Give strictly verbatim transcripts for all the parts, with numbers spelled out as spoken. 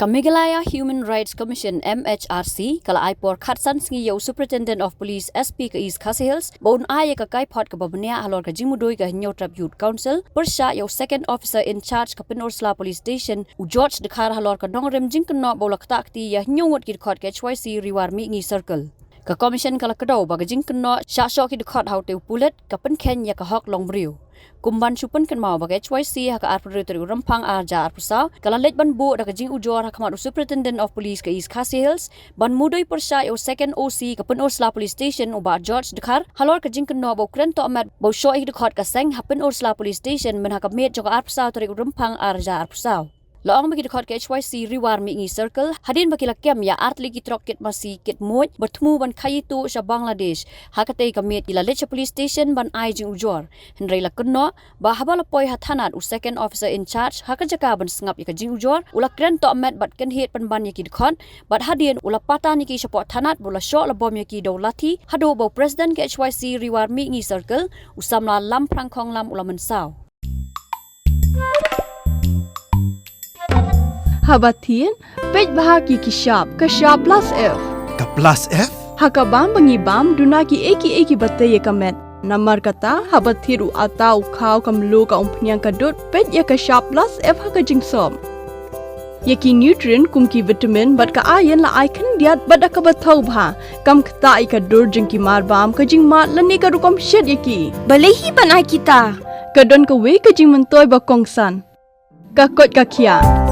Ka Meghalaya Human Rights Commission, M H R C, ka la ai por khatsan sngi ïa u Superintendent of Police, S P, ka East Khasi Hills ba un ai ïa ka kaiphod kaba bniah halor ka jingmudui ka Hynñiewtrep Youth Council pyrshah ïa u Second Officer in Charge ka Pynursla Police Station, u George Dkhar, halor ka nongrim jingkynnoh ba u la ktah kti ïa hynñiew ngut ki dkhot ka H Y C Ri War Mihngi Circle. Ka Commission ka la kdew ba ka jingkynnoh shah shoh ki dkhot ha utei u pulit ka pynkheiñ ïa ka hok longbriew. Kum ban shu pynkynmaw ba ka H Y C ha ka arphew tarik u Rymphang ar hajar arphew saw ka la leit ban buh da ka jingujor ha khmat u Superintendent of Police ka East Khasi Hills ban mudui pyrshah ïa u Second O C ka Pynursla Police Station, u Bah George Dkhar, halor ka jingkynnoh ba u kren tohmet ba u shoh ïa ki dkhot ka seng ha Pynursla Police Station mynha ka miet jong ka arphew saw tarik u Rymphang ar hajar arphew saw. La ong ba ki dkhot ka H Y C Ri War Mihngi Circle, hadien ba ki la kem ïa ar tylli ki trok kit masi kit muid ba thmu ban khaii tuh sha Bangladesh, ha katei ka miet ki la leit sha police station ban ai jingujor. Hynrei la kynnoh ba haba la poi ha thanat, u Second Officer in Charge, ha ka jaka ban sngap ïa ka jingujor, u la kren tohmet bad kynhied pynban ïa ki dkhot, bad hadien u la patan ïa ki shapoh thanat, ba u la shoh la bom ïa ki da u lathi, haduh ba u President ka H Y C Ri War Mihngi Circle, u samla Lamphrang Khonglam, u la mynsaw. Haba thied, peit bha ki ki shap, ka shap plus F. Ka plus F? Ha ka bam ba ngi bam, duna ki ei ki ei kiba tei ïa ka met. Namar kata, haba thied u atta, u khaw, ka mluh, ka umphniang, ka dud, peit ïa ka shap plus F ha ka jingsop. Ïa ki nutrient kum ki vitamin bad ka iron la ai khyndiat bad da kaba thaw bha. Kam ktah ïa ka dur jong ki mar bam, ka jingmad lane ka rukom shet ïa ki. Balei hi ban ai kita? Ka don kawei ka jingmyntoi ba kongsan. Ka koit ka khiah.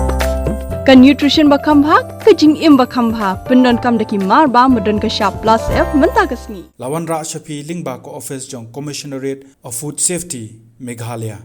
Ka nutrition ba kham bha, ka jingim ba kham bha. Pyndonkam da ki mar bam ba don ka shap plus F mynta ka sngi. La wanrah sha phi lyngba ka office jong Commissionerate of Food Safety, Meghalaya.